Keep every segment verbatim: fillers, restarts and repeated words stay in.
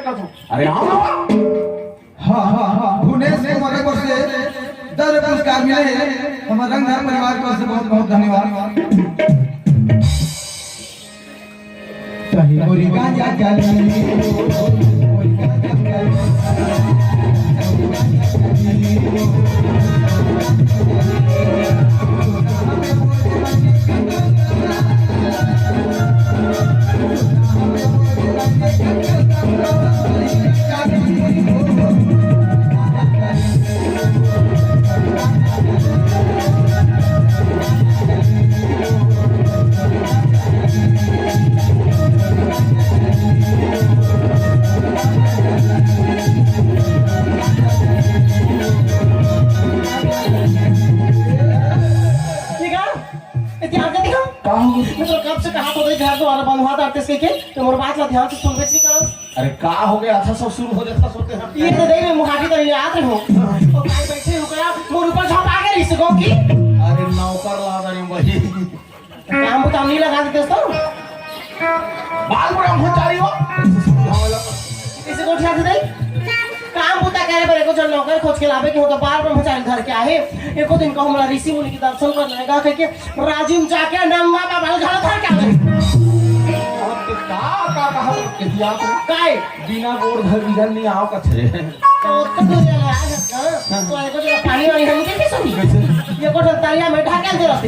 अरे हाँ। हाँ, हाँ, हाँ। भुवनेश के मदद से दस रुपये पुरस्कार मिले हे। हमर रंगधर परिवार के ओर से बहुत, बहुत धन्यवाद। कहीं मोरी गांजा चली, मोरी गांजा चली। ये का? ये ध्यान से देखो। का हो गया? मैं तो कब से कहा तो देख, घर द्वार बंधवा दाते से के, तो मोर बात ला ध्यान से सुनबे नहीं करो। अरे का हो गया? अच्छा सब शुरू हो जाता सोते हैं। ये तो देख, मैं मुहाफी तो नहीं आते हो। तो भाई बैठे हो गया, मोर ऊपर झपा के रिस को की। अरे नौकर ला दे वही। काम बुता नहीं लगा देते तो। बाल ब्रह्मचारी हो। इसे को उठा दे। काम बुता करे बरे को चल नौकर खोज के लावे कि हो तो बाल ब्रह्मचारी घर के आहे। एको दिन कहूँ मला ऋषि मुनि के दर्शन करना है, गा कह के राजिम जाके नंगा बाबा घर घर के आवे। और तो का, का, का हो के दिया तो? काय? बिना गोड़ धर इधर नहीं आओ कथे। तो ओतका दूर ले आ सकता। हाँ। तो एको जगह पानी वानी हम कैसे सुनी? कैसे? ये को तरिया में ढाकेल दे रहते।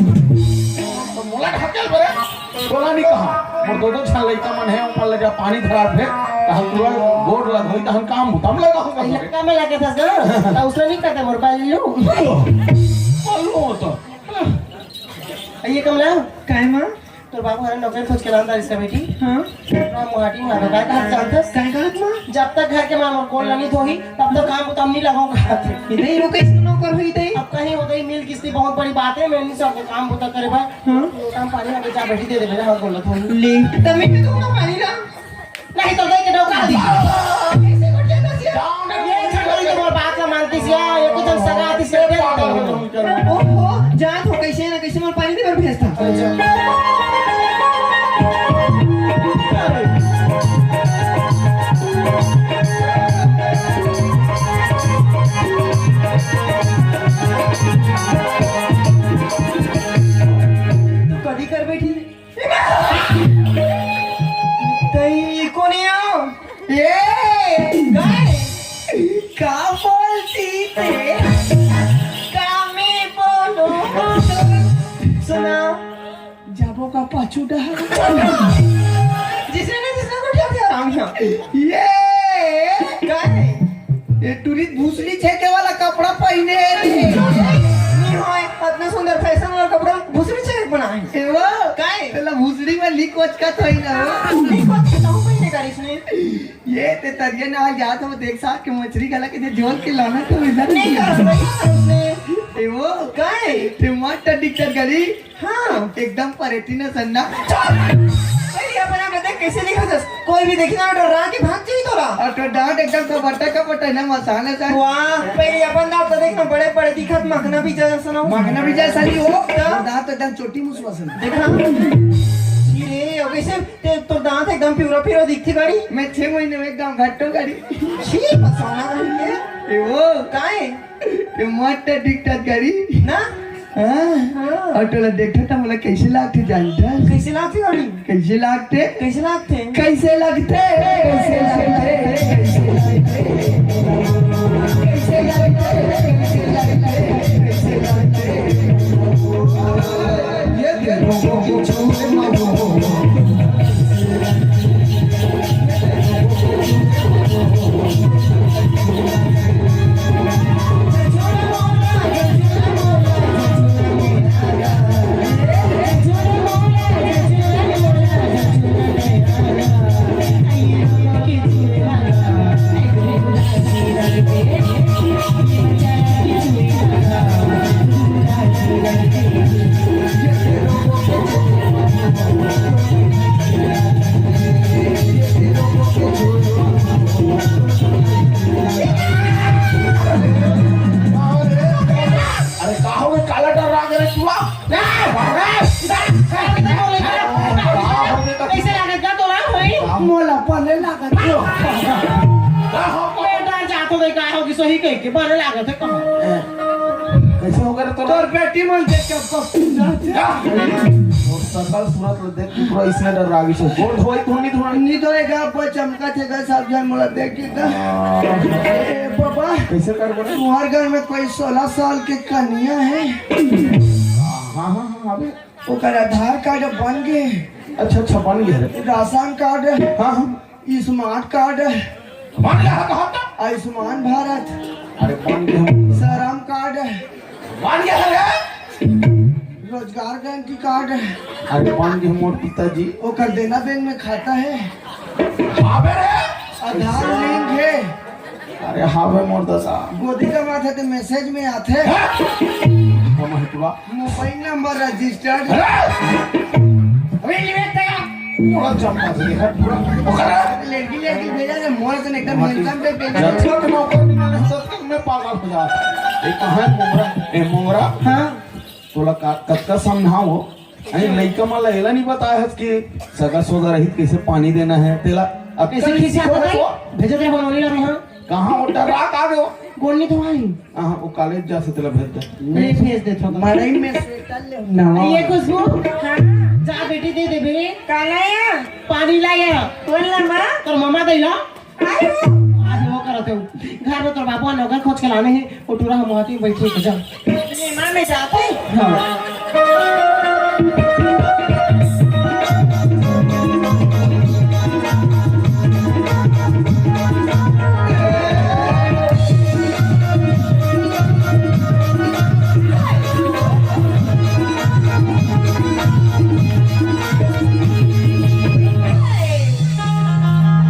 तो मोला ढाकेल बरे? बोला नहीं कहा। मोर दो दो छाल लइका मन है, ऊपर ले जा पानी धरा दे। तो हम तुरंत गोड़ लग होई, तो हम काम बुता में लगा होगा। लक्का में लगे था सर। तो उसने नहीं करते मोर बाल लू। बोलो तो। ये कमला। काय माँ? तोर बाबू हरे नौकरी खोज के लान दारिस का बेटी। हाँ। ना मुहाटी में आवे, काय कहत जानथस? काय कहत माँ? जब तक घर के माँ मोर गोड़ ला नहीं धोही, तब तक काम बुता में नहीं लगाऊं कहत हे। इधर ही वो कैसे नौकर हुई थे? अब कहीं होते ही मिल किस्ती बहुत बड़ी बात है, मैं नहीं सकता काम बुता करे भाई। हाँ। काम पानी आगे जा बेटी दे दे मेरे हाथ गोड़ ला धोही। ले, तब मैं तो ना पानी ला। नहीं तो देख के डौका दी। कैसे कर लेता सिया? ये छटरी तो मोर बात ला मानती सिया, ये कुछ सगा आती सिया, दे देता हूँ। ओहो, जात हो कैसे ना कैसे मोर पानी दे बर भेजता। तू कभी कर बैठी। तई कोनिया। ए! काय? का बोलती ते? का मैं बोलूं? सुना, जाबो का पाछू डहा। जिसने ना जिसने को क्या क्या राम यहाँ। ये! काय? ये टूरी भूसड़ी छेके वाला कपड़ा पहिने हे रे। नहीं होय, अतना सुंदर फैशन वाला कपड़ा भूसड़ी छेक बनाए। ए वो? काय? तेला भूसड़ी में लीक वचकत होई ना हो। लीक वचकत हो पहिने का इसने? ये ते तरिया ना जात हो, देख साथ के मछरी गला के जे झोल के लाना तो इधर नहीं कर रहा उसने। ए वो? काय? ते मत दिक्कत करी। हाँ। एकदम परेती न सन्ना। चुप! पहले अपन आप देख कैसे लिखा था। कोई भी देखी ना डर रहा कि भाग जाई तोरा। और तो दांत एकदम कपटा कपटा है ना, मसाला सा। वाह, पहले अपन दांत तो देखना, बड़े बड़े दिखत, मखना भी जैसा ना हो। मखना भी जैसा नहीं हो। क्या? और दांत एकदम चोटी मुसवा सा। देखा? ये, अब कैसे ते, तो दांत एकदम पिवरा पिवरा दिखती गाड़ी। मैं छह महीने में एकदम घट्टो गाड़ी। छी, पसाना गाड़ी है। ए वो। काय? ये मत दिक्कत करी। ना? हाँ। हाँ। और तोला देखत त मोला कैसे लागथे जानथस? कैसे लागथे गाड़ी? कैसे लागथे? कैसे लागथे? कैसे लागथे? कैसे लागथे? कैसे लागथे? कैसे लागथे? कैसे लागथे? कैसे लागथे? ये देखो, अरे का हो गए, काला डर रहा करे तू? कैसे लागत का तोला होई? मोला पहले लागत। सही कह के बारे लागत है कहाँ? ए, कैसे हो गए तोर? तोर बेटी मन देख के अब सब कुछ जानते हैं। और सकल सूरत ल देख के पूरा इसने डर लागी से। गोड़ धोई धोनी धोनी। नहीं धोएगा, अब चमका थे, सब जन मोला देख के। ए बाबा, कैसे कर बोले? तुम्हारे घर में कोई सोलह साल के कन्या है? हाँ, हाँ, हाँ, अबे। ओकर आधार कार्ड बन गए। अच्छा, अच्छा, बन गया रे। Ration card. हाँ, हाँ। Smart card. बन गया है, कहाँ का? आयुष्मान भारत। अरे, बन गया हम। श्रम कार्ड। बन गया है रे। रोजगार गारंटी कार्ड। अरे, बन गया मोर पिताजी। ओकर देना बैंक में खाता है। हाँ बे रे। आधार लिंक है। अरे हाँ बे मोर दादा। गोदी का माथे ते मैसेज में आथे। हाँ? हम है पूरा। Mobile number registered. अरे! अबे, ये देख तेरा। पूरा चंपा से है, पूरा। ओकरा। लड़की, लड़की भेजा रे, मोर से एकदम हाँ, handsome पे भेजा। जब तक नौकर नहीं मिले, तब तक मैं पागल हो जाता। ये कहाँ है मोंगरा? ए, मोंगरा? हाँ। तोला का, कतका समझाओ? अरे, लइका मन ला एला नहीं बताया है कि सगा सोदा रहित कैसे पानी देना है, तेला अब कैसे कैसे खिसिया सिखाओ बताई? तो? भेजो तेरा बनौली ला मैं, हाँ। कहाँ वो डरा का गयो? गोल नहीं तो आई। हाँ, वो कॉलेज जा से तेला भेज दे। नहीं भेज दे तो। मड़ई में स्वेटर ले नवा। ये खुशबू, हाँ। जा बेटी दे दे बे। काला या? पानी ला या। बोल ना माँ। तोर मामा दे ला। आयो। आज वो करत हूँ। घर में तोर बाबू नौकर खोज के लाने हैं। वो टूरा हम वहाँ पे बैठे हैं, जा। ये माँ मैं जाते हैं। हाँ।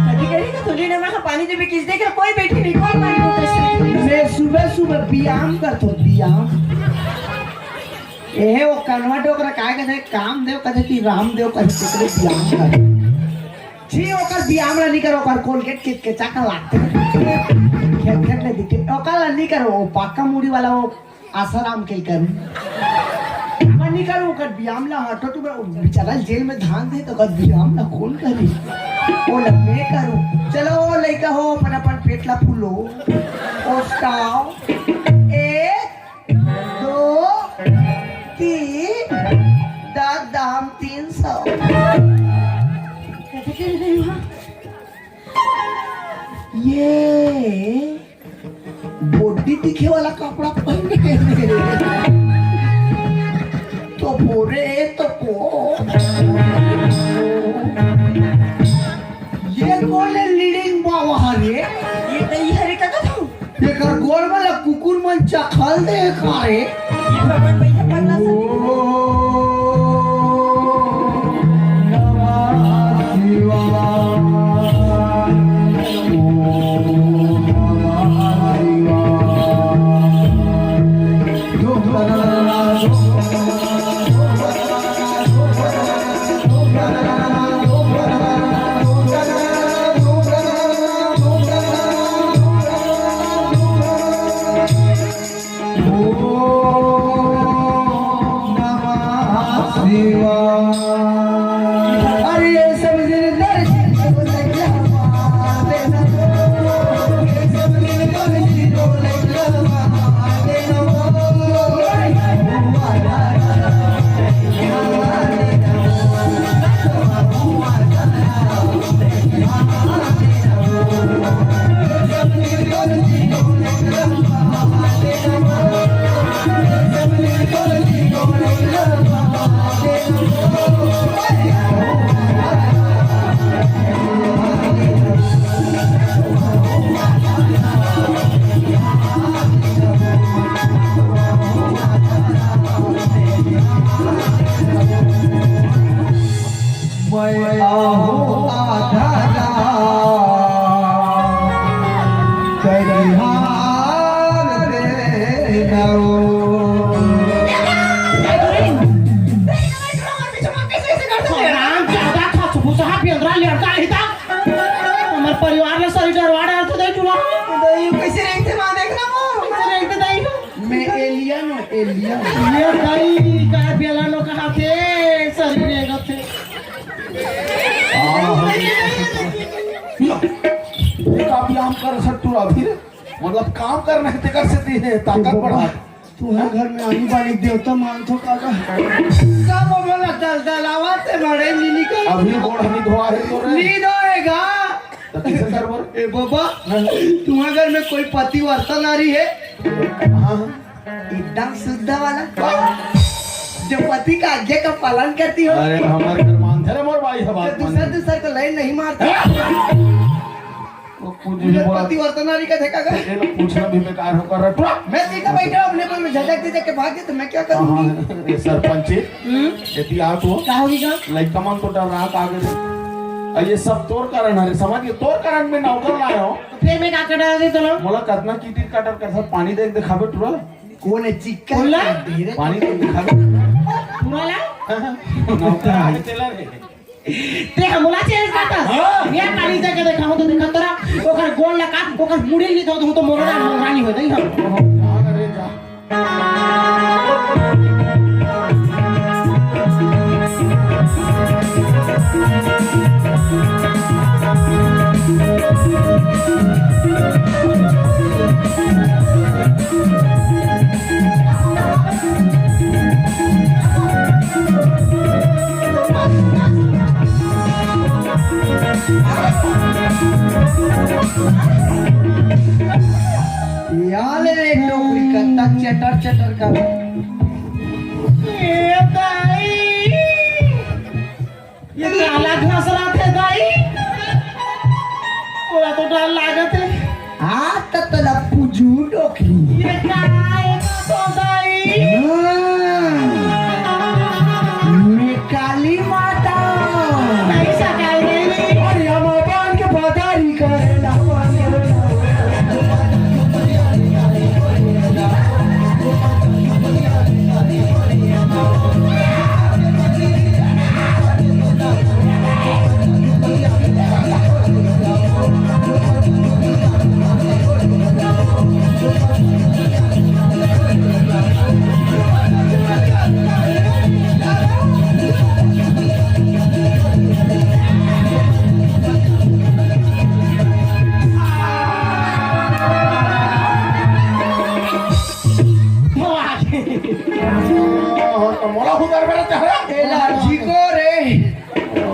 कभी कभी तो थोड़ी ना वहाँ पानी जब किस देख कोई बैठी नहीं, कौन पानी बोलते से? मैं सुबह सुबह व्यायाम करता हूँ, व्यायाम। एहे वो कनवा डोकरा काय कहते, कामदेव कहते कि रामदेव कहते, तेकरे व्यायाम करता। छी, ओकर व्यायाम ला नहीं करो, ओकर कोलगेट के, के चाका लागते। खेत, खेत ले दिखे, ओकर ला नहीं करो, वो पाका मुड़ी वाला वो आसाराम के करू। मैं नहीं करू, ओकर व्यायाम ला हटो, तू बेचारा जेल में धान दे, तो ओकर व्यायाम ला कौन करी? वो ला मैं करू। चलो, लइका हो, अपन, अपन पेट ला फूलो। ओ, स्टॉप। एक, दो, तीन, दस दाम तीन सौ। कैसे खेल रही हो? ये बॉडी दिखे वाला कपड़ा पहन के, तो बोरे तो को। ये कौन है लीडिंग बाबा रे? ये तो ये हरे का था। एकर गोड़ में ला कुकुर मन चखल दे का रे? ये भगवान भैया पन्ना सा। ओम नमः शिवाय। ओम नमः शिवाय। मैं आहूँ आधा रात करिहार रे नौ। हराम ज्यादा था, सुबह से हाथ बेंदरा लड़का ही था। हमर परिवार में सारी डरवा डालते थे चुनाव। तो ये कैसे रेंगते माँ, देखना वो। कैसे रेंगते थे? मैं एलियन हूँ, एलियन। ये भाई, का बेला नो कहा थे, सही रे गथे। हाँ, हाँ। ये का व्यायाम कर सकतू अभी रे? मतलब काम करना हे, तेकर सेती हे ताकत बढ़ा। तुंहर घर में आनी बानी देवता मानथो का गा? सब मोला दलदलावा से मड़े नी निकल। अभी गोड़ हनी धोआ हे तो रे। नी धोएगा। तो किसे घर पर? ए बाबा, हाँ। तुंहर घर में कोई पतिव्रता नारी हे? हाँ। एकदम शुद्ध वाला, जो पति का आज्ञा का पालन करती हो। अरे, हमर घर मानथे रे मोर बाई, हमार तो दूसर, दूसर को लाइन नहीं मारता। वो कुछ भी बोला। पतिव्रता नारी का देखा कर। ये लोग पूछना भी बेकार हो कर रहा। मैं सीधा बैठा हूँ, अपने को में झटक दे के भाग गए तो मैं क्या करूँगी? हाँ, ये सरपंच, हम्म? यदि आप हो, क्या होगी का? लइका मन तो डर रहा था आगे से। और ये सब तोर कारण है, समझ गए? तोर कारण में नौकर लाया हो। तो फिर मैं क्या कर रहा था, चलो? मोला कतना किटिर काटर कर सब पानी देख दिखावे टुरा। कौन है चिक्का? बोला? पानी देख दिखावे। टुरा ला? नौकर आगे तेला रे। ते हमला चेंज करता। हाँ। ये काली जाके देखा हो तो देखा तोरा, ओकर गोड़ लगा, ओकर मुड़ी ली तो, तो मोरा रानी हो गई हम। जा रे, जा। या ले रे टोकरी कत्ता चटर चटर कर। ए दाई, ये काला घसरा थे दाई, मोला तो डर लागत हे। हाँ, त तोला पुजू डोकरी। ये का आए तो दाई? हाँ। मैं काली माता। नहीं सकाई नहीं। अरे हम अपन के पदारी करेला। मोला हुदर बेरा चेहरा। एला झिको रे,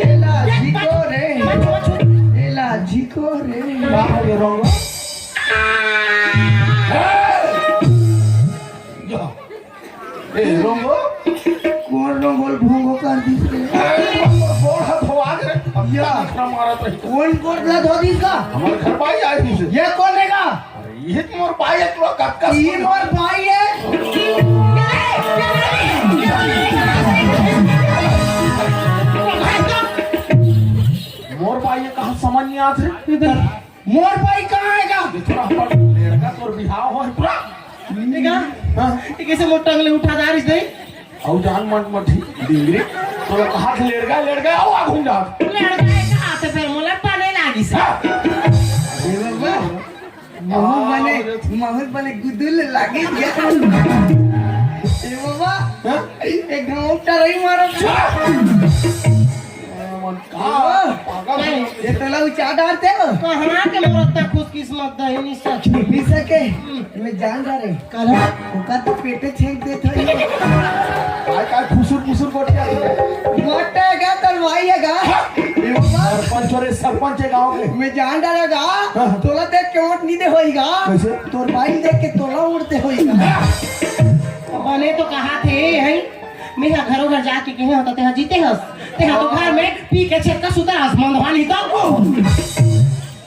एला झिको रे, एला झिको रे। का हो गे रोंगो? ए, रोंगो? कौन रोंगो ल भोंगो कर दिस रे? ए, गोड़ हाथ हो आ गे। या। इतना मारा तो। कौन गोड़ ला धो दिस का? हमर घर भाई आए दिस। ये कौन रहेगा? अरे, ये तो मोर भाई है, तोला कतका ई मोर भाई है। मोर भाई है, कहाँ समझ नहीं आत रे? इधर। मोर भाई कहाँ है का? ये थोड़ा हमर लड़का तोर बिहाव हो पूरा। ठीक है? हाँ। ये कैसे मोर टंगले उठा जा रही दे? अउ जान मत मत ही, डिंगरी। तोला कहा था लड़का, लड़का, आओ, आ घूम जा। लड़का है कहाँ से फिर? मोला पाने लागी से। हाँ। ये बाबा। महूँ बने, महूँ बने गुदुल लागे दिया। ए बाबा, हाँ? एक घाव टरई मारो। चुप! ए मन का पागल हो? ये तला उचा डालते हो? कहाँ के मोर अत्ता खुशकिस्मत दहिनी सच। नहीं सके, मैं जान जा रहे। काला? ओका तो पेटे छेक देत हई। काय, काय फुसुर फुसुर गोठिया थे? मोटे का तोर भाई है का? हाँ। ए बाबा। सरपंच, अरे सरपंच है गाँव के। मैं जान डाला का? हाँ। तोला देख के वोट नहीं दे होई का? कैसे? तोर भाई देख के तोला उड़ते होई का? बने तो कहा थे, हैं? मैं हा घरों घर जाके कहे होता, तेहा जीते हस। तेहा तो घर में पी के छेक का सुता हस, मंदवानी तो।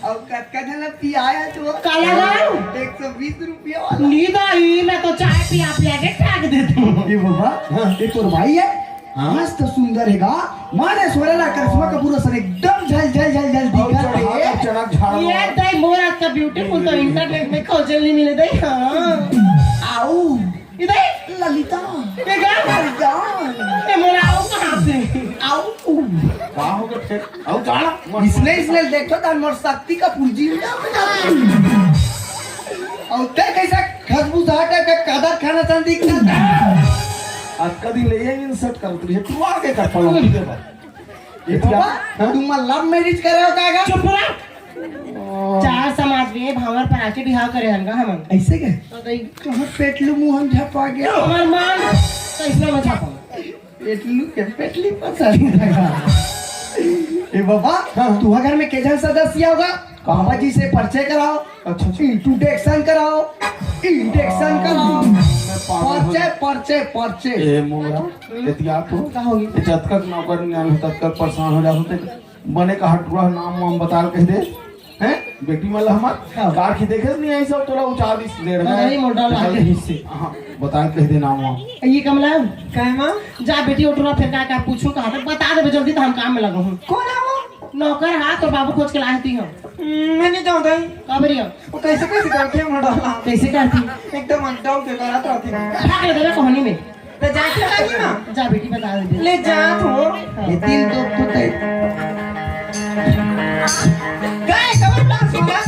अउ कतका झन ल पियाया तो? काला ला? एक सौ बीस रुपया वाला। नी दाई, मैं तो चाय पिया पिया के फेंक देती हूँ। ए बाबा, हाँ। ये तोर भाई है? हाँ। मस्त सुंदर है गा। माने सोरेला करिश्मा कपूर असन एकदम झल झल झल झल अउ दिखत चढ़ा हे। कर चना झाड़ ये मार। दाई मोर अतका beautiful तो internet में खोजे नहीं मिले दाई, हाँ। आऊ। इधर? ललिता। ये क्या? ललिता। ये मोला आऊ कहाँ से? आऊ। का हो गया फिर? आऊ जाना। इसने, इसने देखो तो मोर शक्ति का पूंजी। अउ ते कैसा खसबूसा टाइप का कादर खाना सन दिखता था। अतका दिन ले ये insult करत रही है, तू आगे कर पलो, ठीक है बात। ए बाबा, हाँ? तुम love marriage करे हो का? चुप रह। चार समाज में भांवर परा के बिहाव करे हन गा हमन। ऐसे के? तो दई कहाँ पेटलू मुंह हम झपा गया? हमर मन कैसना में झपा। पेटलू के पेटली पसंद है। ए बाबा, हाँ। तू घर में के जन सदस्य होगा? बाबा जी से परिचय कराओ। अच्छा, अच्छा। इंट्रोडक्शन कराओ। इंडक्शन कराओ। मैं पागल हो परिचय, परिचय, परिचय। ए मोरा, एतिया तो का होगी? जतका नौकर नाम है, ततका परेशान हो जाओ। बने का हटुआ नाम वाम बता के कह दे, हैं? बेटी मन ला हमर हाँ। कार की देखे नहीं आई सब तोला उचार दिस डेढ़ में। नहीं, मोटा लागे हिस्से। हाँ, बता के कह दे नाम वाम। ये कमला, काय माँ? जा बेटी ओटरा फेर का का पूछो कहा तो बता दे जल्दी तो हम काम में लगा हूँ। कौन है वो? नौकर हा तो बाबू खोज के लाए थी हम। हम्म, मैं नहीं जाऊँ दाई। का बरिया? वो कैसे कैसे करती है मोटा ला? कैसे करती? एकदम अंडा के करत रहती है। भाग ले देवे कोहनी में। तो जाके लगी ना। जा बेटी बता दे। ले जा तू। ये दिल तो खुद है। गए, कब डांस होगा?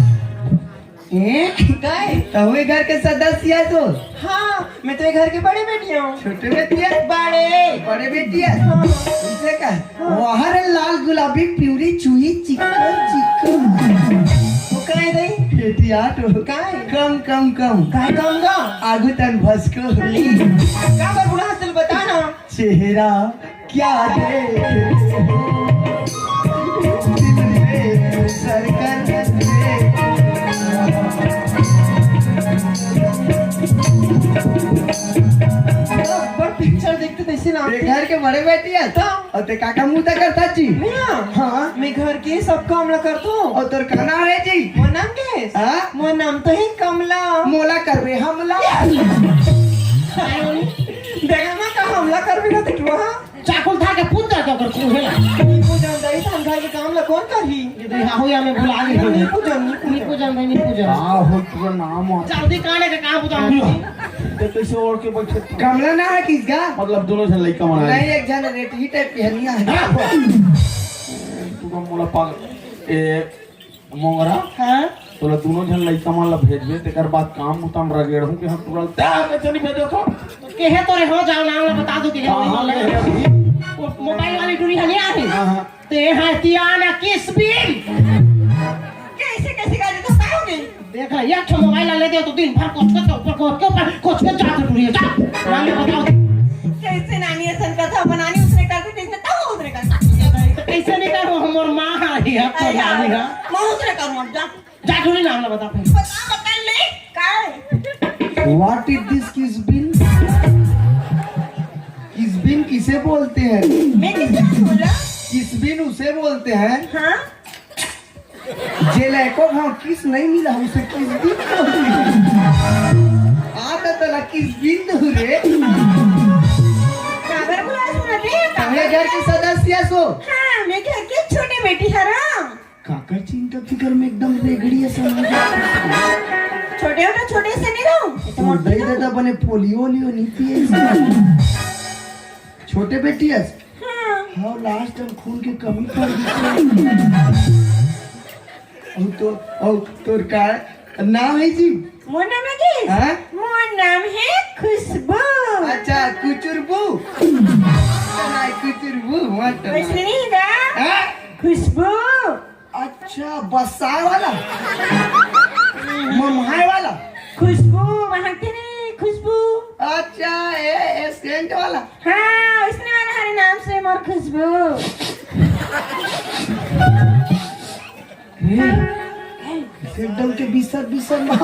ए? गए। तो हुए घर के सदस्य है तो? हाँ, मैं तो ये घर के बड़े बेटी हूँ। छोटे बेटी है? बड़े। बड़े बेटी है? हाँ। उनसे का? हाँ। वाह रे लाल गुलाबी पिवरी चुई चिक्को चिक्को। वो काय रे? बेटी आ तो। काय? कम, कम, कम। काय कम गा? आगू तन भसको। का बर बुढ़ा हंसल बता ना। चेहरा क्या देख दिल में सरकन दे। बड़ पिक्चर देखते तैसे ना। ये घर के बड़े बेटी है। तो? और ते काका मुंह तक करता जी? भैया, हाँ। मैं घर के सब काम ला करता हूँ। और तोर का नाम है जी? मोर नाम के? हाँ? मोर नाम तो है कमला। मोला करबे हमला। देखा ना का हमला करबे ना ते टुआ। चाकुल था के पूछ जाता कर कुहेला। नी पूजन दई, हम घर के काम ला कौन करही? ये तो यहाँ हो या मैं भुला गई हूँ। नी पूजन, नी पूजन। नी पूजन भाई, नी पूजन। का हो पूरा नाम हो? जल्दी काने के काम बुता। तो कैसे ओढ़ के बैठे? कमला ना है किसका? मतलब दोनों जन लइका मना नहीं, एक जन रेट ही टाइप की हनिया है। पूरा मोला पागल। ए, मोंगरा, हाँ? तोला दोनों झन लइका मन ला भेजबे, तेकर बाद काम उताम रगेड़हूं के हम टूरा ल तैयार के चली भेजो तो। तो केहे तोरे हो जाओ, नाम ला बता दो, केहे कहाँ वही गए वाला। हैं अभी? वो मोबाइल वाली टूरी हनी आ रही। हाँ, हाँ। ते हाँ तियाना किस बिन? कैसे, कैसे गाड़ी तो पाओगे? देख ले, एक ठो मोबाइल ला ले दे तो दिन भर कोच के ऊपर, कोच के ऊपर, कोच के जात टूरी है, जा। नाम ला बताओ। कैसे नानी ऐसन कथा बनानी उसने करते, जिसने तब उसने करता। तो कैसे नहीं करो, हमर माँ आ रही है, तो अरे नानी यार, है। मैं उसने करूँ, जा। जा, टूरी नाम ला बता भाई। बता, बता ले, काय? What is this किसबिन? किसबिन किसे बोलते हैं? मैं किसबिन बोला? किसबिन उसे बोलते हैं। हाँ? जे लइको हाँ किस नहीं मिला, उसे किसबिन बोलते हैं। आ तो तोला किसबिन दू रे। काबर बुला सुना दे, काबर हमें घर के सदस्य सो। हाँ, मैं घर के छोटे बेटी हरा। काकर चिंता फिकर में एकदम रेगड़ी असन हो जात हस। छोटे हो तो छोटे से नहीं रहूं। ये तो तोर मोटी दई ना। दादा बने पोलियो ओलियो नहीं पिए। छोटे बेटी हस? हाँ। हाँ, लास्ट टाइम खून के कमी पड़ गई। और तो, और तोर का नाम है जी? मोर नाम है जी? हाँ? मोर नाम है खुशबू। अच्छा, कुचुरबू। नहीं, कुचुरबू मत। वैसे नहीं ना? हाँ? खुशबू। अच्छा, बस्साए वाला? मम्हाए वाला? खुशबू, महकते नहीं, खुशबू। अच्छा, ए, ए, सेंट वाला? हाँ, उसने वाला हरे नाम से मोर खुशबू। ए, एकदम के बिसर, बिसर मार।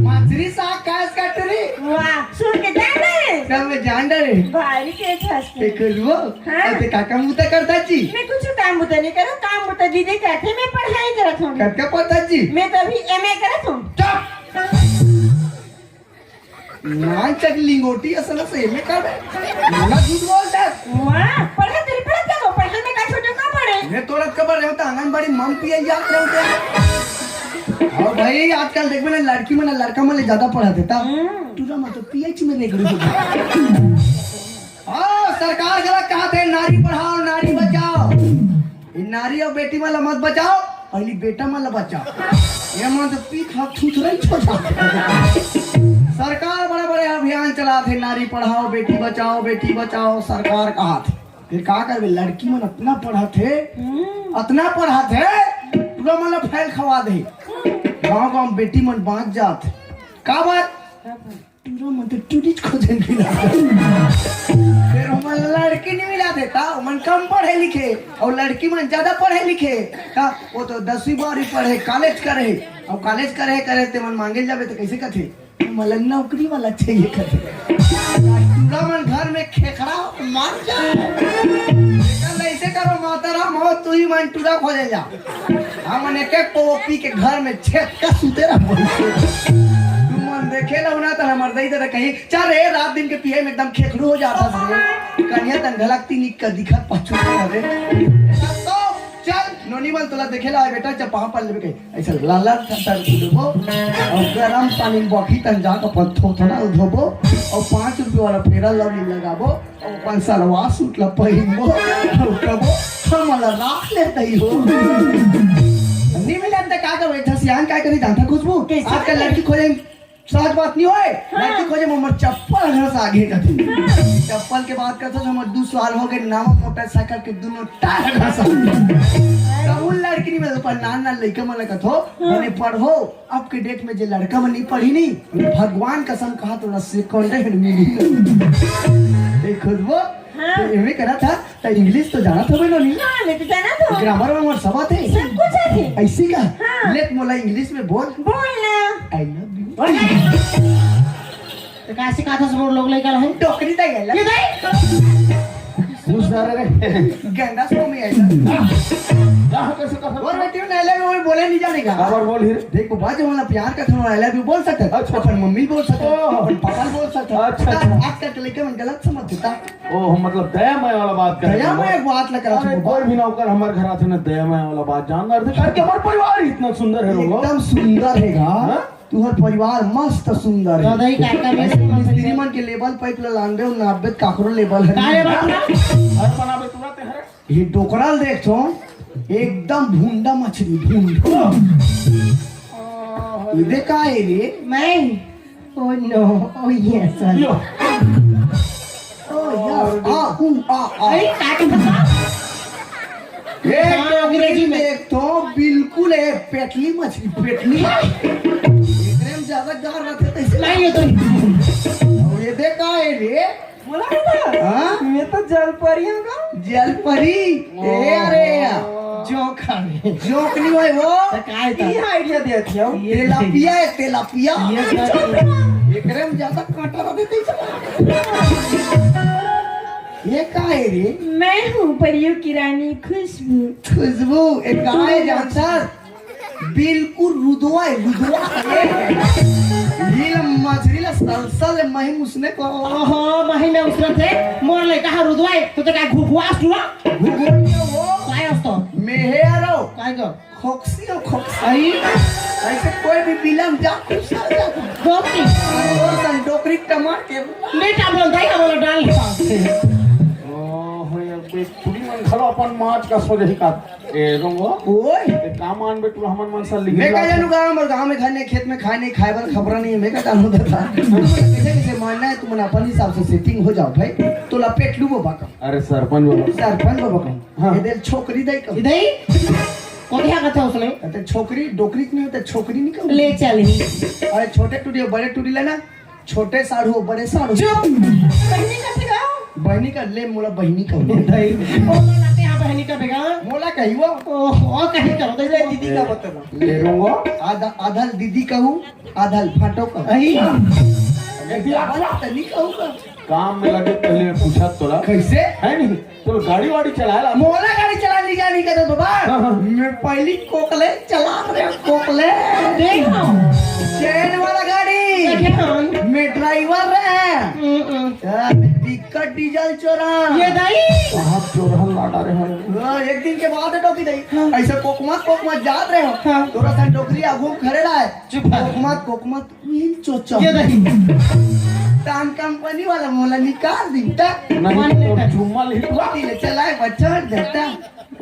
माछरी साग खास काट रे। वाह, सुन के जान डरे। सब में जान डरे। भारी तेज हंसते। एक लो। हाँ। अबे काका मुता करता जी? मैं कुछ काम बुता नहीं करूँ, काम बुता दीदी करते, मैं पढ़ाई करत हूँ। कतका पढ़ता जी? मैं तो अभी एमए करत हूँ। चुप। नान चक लिंगोटी असन से एमए कर। मोला झूठ बोलता। वाह, पढ़त तेरी पढ़त का वो पढ़े में का छोटे का पढ़े? मैं तोरा खबर रहता आंगनबाड़ी मम पिया याद रहता। और भाई आजकल देखबे ना लड़की मन लड़का मन ले ज्यादा पढ़ा देता। हम्म। टूरा मत तो पीएच में देख रही। हाँ, सरकार गलत कहा थे, नारी पढ़ाओ, नारी बचाओ। ये नारी और बेटी मन ला मत बचाओ, पहली बेटा मन ला बचाओ। ये मन तो पी खा थूथरा ही छोटा। सरकार बड़े बड़े अभियान चला थे, नारी पढ़ाओ, बेटी बचाओ, बेटी बचाओ, सरकार कहा थे। फिर का करबे, लड़की मन अतना पढ़त हे, हम्म। अतना पढ़त हे, तो मन ला फैल खवा दे। गांव गांव बेटी मन बांच जात। काबर? टूरा मन तो टूरीच खोजन भी ना। फिर हमन लड़की नहीं मिला देता, ओमन कम पढ़े लिखे, और लड़की मन ज्यादा पढ़े लिखे। का वो तो दसवीं बारहवीं पढ़े, कॉलेज करे, और कॉलेज करे करे ते मन मांगे जाबे तो कैसे कथे? "मोला नौकरी वाला चाहिए," कथे। टूरा मन घर में खेखड़ा मर जाए। ऐसे करो माता राम हो, तू ही मन टूरा खोजे जा। हमन एक एक पो पी के घर में छेद का सुते रह। तू मन देखे लो ना, तो हमर दई दे कही, "चल रे, रात दिन के पिए में एकदम खेखड़ू हो जाता है।" कनिया तन घलक तीन का दिखत पछू रे। तो चल, नोनी मन तोला देखे ला आए बेटा, जब पाँव पड़ लेबे कही, ऐसे लाला थर थर उठबो, और गरम पानी में बखी तन जाके अपन थोथना धोबो, और पाँच रुपये वाला फेरा लवली लगाबो, अपन सलवार सूट ला पहिनबो, अउ कबो, "हमला राख ले दई हो।" नहीं मिलन त का करबे? एक ठा सियान का करी जानता खुशबू? कैसे? आजकल लड़की खोजे सहज बात नहीं होए। हाँ। लड़की खोजे में हमर चप्पल घर से आगे कथी। हाँ। चप्पल के बात करथो तो हमर दू साल हो गए, नवा मोटरसाइकिल के दोनों टायर घर से। तो उन लड़की नहीं मिलत, पर नान नान लइका मन ला कथो, हाँ। "बने पढ़ो।" अब के डेट में जे लड़का मन नहीं पढ़ी नहीं, भगवान कसम कहा, थोड़ा सेकंड हैंड मिली। ए खुशबू, हाँ। तो एमे करा था, तो इंग्लिश तो जाना था भाई नोनी? हाँ, मैं तो जाना था। ग्रामर वामर सब आथे? सब कुछ आथे। ऐसी का? हाँ। लेट मोला इंग्लिश में बोल। बोल ना। "I love you।" तो का सिखाथस मोर लोग लइका ल? डोकरी दे गेला। ये दे? पूछ ना रे। गंदा सो में आइला। कहाँ कैसे कहा? और बेटी ने "I love you" बोले नहीं जाने का। काबर बोल ही रे? देख बाबा, जो वाला प्यार का था, "I love you" बोल सकता है। अच्छा। अपन मम्मी बोल सकता है, ओह। अपन पापा बोल सकता है। अच्छा, अच्छा। आजकल के लइका मन गलत समझ देता। ओह, मतलब दया माया वाला बात करे। दया माया बात लगा अरे, कोई भी नौकर हमर घर आथे ना, दया माया वाला बात जानदार थे करके हमर परिवार ही इतना सुंदर है लोगो। एकदम सुंदर है गा। हाँ? तुहर परिवार मस्त सुंदर है। दादा, ई का कर ऐसे मिस्त्री मन के लेवल पाइप ला लान दे, नापबे त काकरो लेवल है। का लेवल ना? हर बनाबे तुरंत हर। ये डोकरा ल देख तो, एकदम भूंडा मछली, भूंडा। ये दे का है रे? मैं? Oh no, oh yes, sir। यो। Oh yes, आ, ऊ, आ, आ। अरे, का के बता? ए, हाँ, अंग्रेजी में। देख तो बिल्कुल है, पेटली मछली, पेटली। एकरे में ज्यादा गार रहते तो इसे नहीं, ये तो नहीं। और ये दे का है रे? बोला ना था। हाँ? मैं तो जलपरी हूँ का? जलपरी? ए, अरे यार। जोक हवे। जोक नहीं भाई वो। तो का है था? ये आइडिया दे दिया। ये तेलापिया है, तेलापिया। ये तो एकरे में ज्यादा कांटा रहते तो इसे। ये का है रे? मैं हूँ परियों की रानी खुशबू। खुशबू, एक गाय जानता, बिल्कुल रुदवा है, रुदवा है। नील मछली ला सलसल है, मही मुसने को। ओहो, मही में उसरत है, मोर ले कहा रुदवा है, तो ते का घुघुआस हुआ? घुघुआ वो। काय अस्तो? मेहे आरो। काय गो? खोकसी हो, खोकसी। आई? ऐसे कोई भी बिलम जा, खुश हो जा। गोपी। और सन डोकरी टमार के। बेटा बोल दाई, हम लोग डाल। ओहो, यार, कोई पूरी मन खलो अपन माच का सोच ही का। ए, रोंगो। ओए। ए, का मान बे, तू हमन मन सा लिख मैं का ला। जानू गाँव और गाँव में खाने, खेत में खाए नहीं, खाए वाला खबरा नहीं है, मैं का जानू दादा। कैसे, कैसे मानना है, तुम अपन हिसाब से सेटिंग हो जाओ भाई। तो लपेट लू वो बाका। अरे सरपंच बाबा। सरपंच बाबा का। हाँ। ये दे छोकरी दे का। इधर ही? कौन क्या कहता है उसने? अरे छोकरी, डोकरी नहीं होता, छोकरी नहीं कहूँ। ले चल ही। अरे छोटे टूरी, बड़े टूरी लेना। छोटे साढ़ू, बड़े साढ़ू। चुप। बहनी का बेगा। बहनी का ले, मोला बहनी का। नहीं, ओ, मोला ते यहाँ बहनी का बेगा। मोला कही वो। ओ, ओ, कहीं करो, तो ले दीदी का बता दो। ले लूंगा। आधा, आधा दीदी कहूँ, आधा फाटो कहूँ। अही। ये भी आप बात तो नहीं कहूँगा। काम में लगे पहले मैं पूछा तोला। कैसे? है नहीं? तो गाड़ी वाड़ी चलाए ला। मोला गाड़ी चला ली जानी का तो बाबा। हाँ, हाँ। मैं पहली कोकले चला रहे हूँ, कोकले। देख। चैन वाला गाड़ी। देख। मैं ड्राइवर रहे। हम्म, हम्म। यार, मैं पिकअप डीजल चोरा। ये दाई। वहाँ चोरहन लाडा रहे हैं। हाँ, एक दिन के बात है टोपी दाई। हाँ। ऐसे कोकमत, कोकमत जात रहे हो। हाँ। थोड़ा सा डोकरी आगू खड़े रहा है। चुप है। कोकमत, कोकमत। ये चोचा। ये नहीं। तान कंपनी वाला मोला निकाल दी, ता। नहीं, तो चुम्मा लिखवा। ले चलाए, बच्चा देता।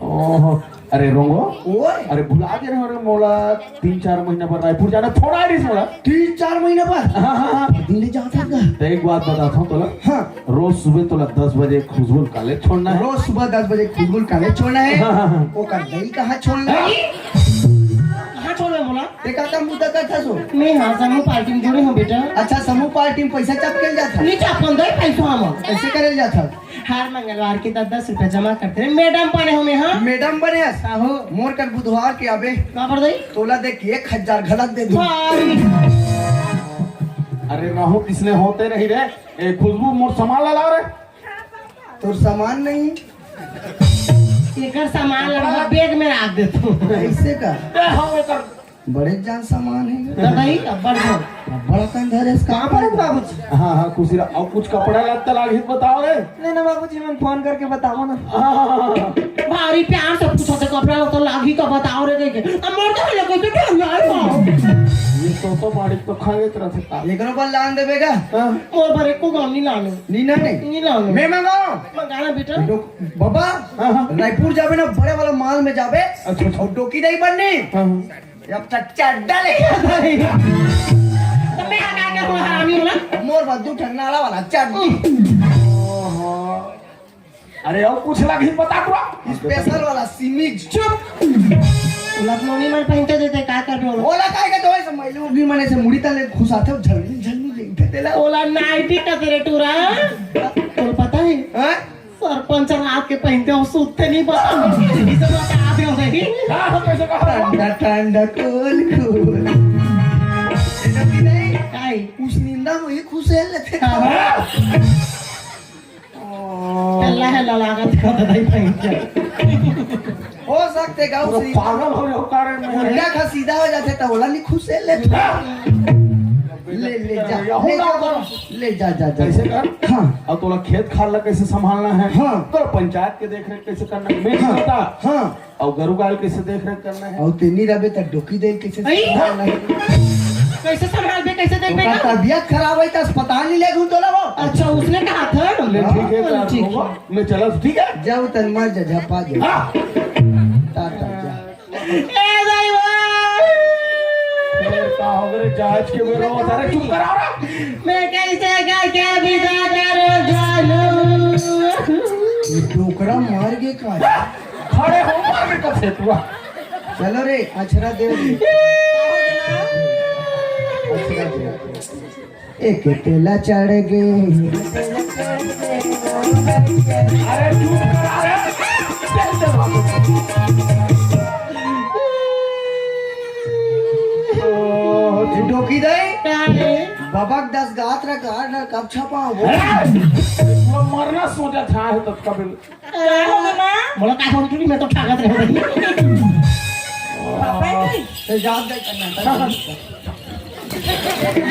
ओहो, अरे रोंगो। ओए। अरे भुला गे रहे, अरे मोला तीन चार महीना पर रायपुर जाना, थोड़ा ही मोला। तीन चार महीना पर? हाँ, हाँ, हाँ। दिन ले जाता का? तो एक बात बताता हूँ तोला। हाँ। रोज सुबह तोला दस बजे खुशबू कॉलेज छोड़ना है। रोज सुबह दस बजे खुशबू कॉलेज छोड़ना है। हाँ, हाँ, हाँ। ओकर दही कहाँ छोड़ना है? ते का का मुद्दा करथस हो? मैं हाँ, समूह पार्टी में जुड़े हूँ बेटा। अच्छा, समूह पार्टी में पैसा चपकेल जात हे? नहीं चपकन दे पैसा हम। कैसे करेल जात हे? हर मंगलवार के दस दस रुपया जमा करते रहे। मैडम बने हो मैं, हाँ? मैडम बने हस? आहो। मोर कर बुधवार के आबे। का कर दई? तोला देख के एक हजार घलक दे दूँ। भाई। अरे रहू, किसने होते रही रे? ए, खुशबू, मोर सामान ला ला रे। तोर सामान नहीं? एकर सामान ला बैग में रख देथों। ऐसे का? ए, हाँ, एकर बड़े जान सामान हे। तो नहीं, अब्बड़ हो। अब्बड़ अकन धरे हे। कहाँ पर हे बाबूजी? हाँ, हाँ, खुशी रह। अउ कुछ कपड़ा लत्ता लागही त बताओ रे। नहीं ना बाबूजी, मैं फोन करके बताओ ना। हाँ। भारी प्यार से पूछत हे, कपड़ा लत्ता लागही का बताओ रे कह के। अब मोर तो लगे तो डर जाए हो। ये तो, तो बाड़ी तो खा लेत रहत हे का। एकरो बर लान देबे का? हाँ। मोर बर एको गाँव नहीं लानो। नहीं ना, नहीं। नहीं लानो। मैं मंगाओ। मंगाना बेटा। डो-, बाबा, हाँ, हाँ। रायपुर जाबे ना, बड़े वाला मॉल में जाबे। अच्छा, अच्छा। अउ डोकी नहीं बननी। हाँ, हाँ। अब तक चड्डा ले। तो मैं हटा के हूँ, हरामी हूँ ना। मोर बद्दू ठन्नाला वाला चड्डी। ओहो। अरे, अउ कुछ लागही बता तू। स्पेशल वाला सिमीज। चुप। लखनौनी मन पहनते देते, का कर रहे हो? ओला काय के तो ऐसे मैलू भी मने से मुड़ी तले घुसाते हो, झलनी, झलनी ले उठे तेला। ओला नाइटी का तेरे टूरा। तोला पता है? हाँ? सरपंच रात के पहिनते हो, सुतते नहीं बता। इसे बता दे हो नहीं। हाँ, हाँ, कैसे कहा? ठंडा ठंडा कूल कूल। ये सब की नहीं? काई? उस निंदा में ही खुश है लेते। हाँ। ओ। हल्ला हल्ला लागत का तो नहीं पहिनते। हो सकथे का पूरा उस पागल हो जाओ कारण में। उल्टा का सीधा हो जाथे त ओला नहीं खुश है लेते। हाँ। ले, ले जा, ये ले जा, होना होगा। ले जा, जा, जा। कैसे कर? हाँ। अउ तोला खेत खार ला कैसे संभालना है? हाँ। तोला पंचायत के देख रेख कैसे करना है? मैं हाँ। बता। हाँ। अउ गरु गाय कैसे देख रेख करना है? अउ तेनी रबे त डोकी दे कैसे अई! संभालना है? कैसे संभालबे, कैसे देखबे ओकर का? तबियत खराब है त अस्पताल नहीं ले घूम तोला वो। अच्छा, उसने कहा था? ले, ठीक है, हाँ, कर ठीक दूंगा। है। मैं चला, ठीक है? जाओ तन मर जा, झपा जा। हाँ। टाटा जा। ए भाई, वाह! फिर का हो गए, जहाज के बेरो, अरे चुप कराओ ना। मैं कैसे करके विदा करो जानू? ये डोकरा मार के का? खड़े हो, मार के कब से तू? चलो रे, अछरा देव रे। अछरा देव। एक तेला चढ़ गे। अरे चुप करा रे। चल, चल, भागो। ओ, डोकी दई। का रे? बबक दस गात रा गार ना कब छपा वो? अरे, वो मरना सोचा था है तब कभी। का हो गे माँ? मोला का बोलत रही, मैं तो ठाकत रहे भाई। पापा जी। ए, जात दे करना था।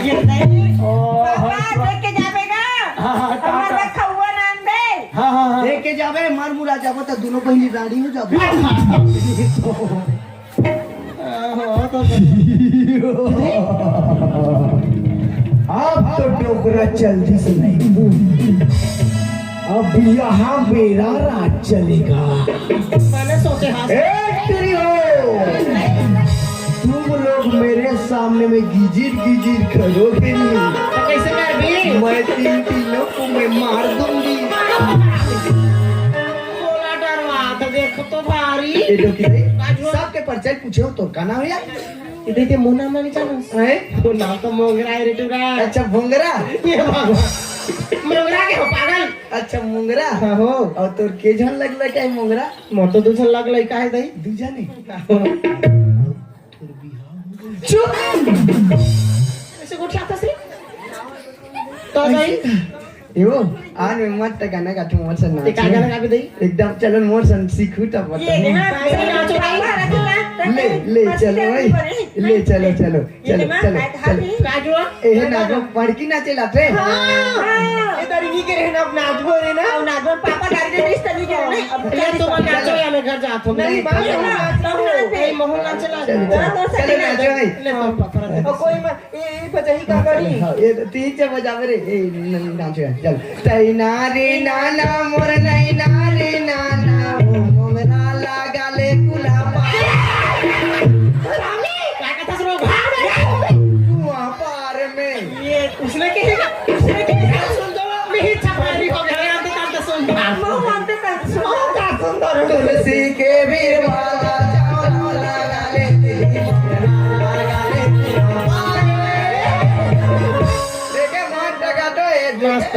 ये नहीं। ओ, पापा, हाँ, देख के जाबे ना। हाँ, हाँ, हमार टाटा। रखा हुआ नाम दे। हाँ, हाँ, हाँ। देख के जाबे, मार मुरा जाबो तो दोनों बहिनी रानी हो जाबो। हाँ, हाँ, हाँ। अब तो डोकरा चलती से नहीं, अब यहाँ मेरा राज चलेगा। मैंने सोचे हाँ। ए, तेरी हो। तुम लोग मेरे सामने में गिजिर गिजिर करोगे नहीं। तो कैसे कर दी? मैं तीन तीनों को मैं मार दूंगी। बोला डरवा तो देखो तो भारी। ए, डोकी रे, सबके परिचय पूछे हो, तो का नाम है यार? इधर के मुन्ना मनी चलो। हैं? वो नाम तो मोंगरा है रे टूरा। अच्छा, भोंगरा? ये भगवान। मोंगरा के हो पागल? अच्छा, मोंगरा? हाँ हो। और तोर के झन लगला क्या है मोंगरा? मोर तो दू झन लगला, का है दई? दू झन है? चुप! ऐसे गोठियाथस रे? तो भाई? एगो, आज मैं मस्त गाना गाथों, मोर संग ते का नाच। गाना गाबे दई? एकदम, चलो मोर संग सीखू तब ये बता। ना, ऐसे नाचो भाई। ले, ले, चलो भाई। ले, चलो, चलो, ये चलो, ना, चलो, हाथ, हाथ चलो। ही। राजू, ए, हे ना, ना। बड़की नाचे लात रे। हाँ। हाँ। ए, तारी नी के रे ना, नाचबो रे ना। और नाचबो, पापा गाड़ी दे, इस तरीके से नहीं। अब ये तो मत नाचो, या मैं घर जात हूँ। नहीं, नहीं, बाबा, नहीं, नाचो। नहीं, मोहन नाचे ला। चलो, चलो, हाँ, तो चलो, सही नाचो भाई। ले, तो पापा, और कोई मत, ए, ए, बजाई का करी? हाँ, ये तो तीन से बजावे रे। ए, न-, न-, नाचो यार, चल। तैना रे नाना, मोर नैना रे नाना, वो मोंगरा लगा ले कुलाबा। हरामी, क्या कहता सुनो, भाग रे। कुआं पार में। ये उसने की, उसने की, सुन तो, मैं ही छपारी हो गया, यहाँ तो काम तो सुन। मुंह मानते कर, सुन। तुलसी के बीर वाला चावल लगा ले, तेरी मोंगरा लगा ले।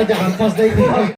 जहाँ फंस गई थी।